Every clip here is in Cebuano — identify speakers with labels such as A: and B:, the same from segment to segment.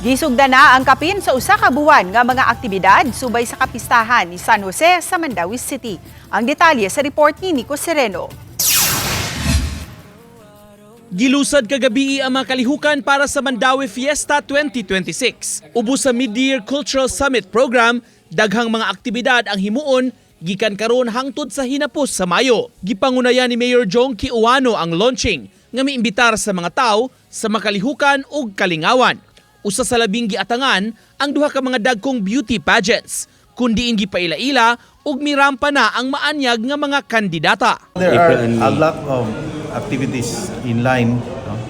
A: Gisugda na ang kapin sa usa ka buwan nga mga aktibidad subay sa kapistahan ni San Jose sa Mandaue City. Ang detalye sa report ni Nico Sereno.
B: Gilusad kagabi ang mga kalihukan para sa Mandaue Fiesta 2026. Ubos sa Mid-Year Cultural Summit Program, daghang mga aktibidad ang himuon gikan karon hangtod sa hinapos sa Mayo. Gipangunayan ni Mayor Jonkie Ouano ang launching nga miimbitar sa mga tao sa makalihukan ug kalingawan. Usa sa labing giatangan ang duha ka mga dagkong beauty pageants kun diin gipaila-ila ug mirampa na ang maanyag nga mga kandidata.
C: There
D: April
C: are
D: and
C: a
D: May.
C: Lot of activities in line, no?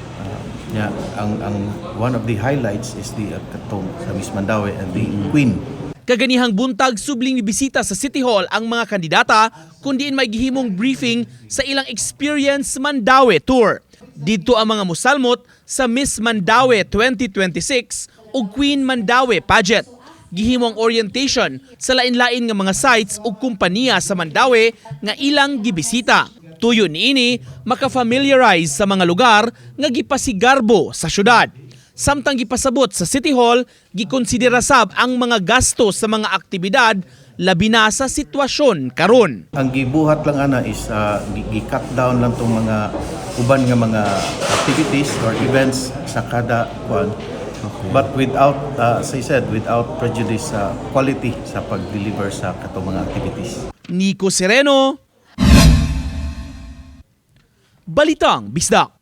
C: Yeah, ang one of the highlights is the katong sa Miss Mandaue and the Queen.
B: Kaganihang buntag, subling mibisita sa City Hall ang mga kandidata kun diin may gihimong briefing sa ilang Experience Mandaue Tour. Didto ang mga musalmot sa Miss Mandaue 2026 ug Queen Mandaue Pageant. Gihimo ang orientation sa lain-lain nga mga sites ug kompanya sa Mandaue nga ilang gibisita. Tuyo niini maka-familiarize sa mga lugar nga gipasigarbo sa syudad. Samtang gipasabot sa City Hall, gikonsidera sab ang mga gasto sa mga aktibidad, labi na sa sitwasyon karon.
C: Ang gibuhat lang ana is gi-cut down lang tong mga uban nga mga activities or events sa kada kuan. But without, as I said, without prejudice sa quality sa pag-deliver sa katong mga activities.
B: Nico Sereno, Balitang Bisdak.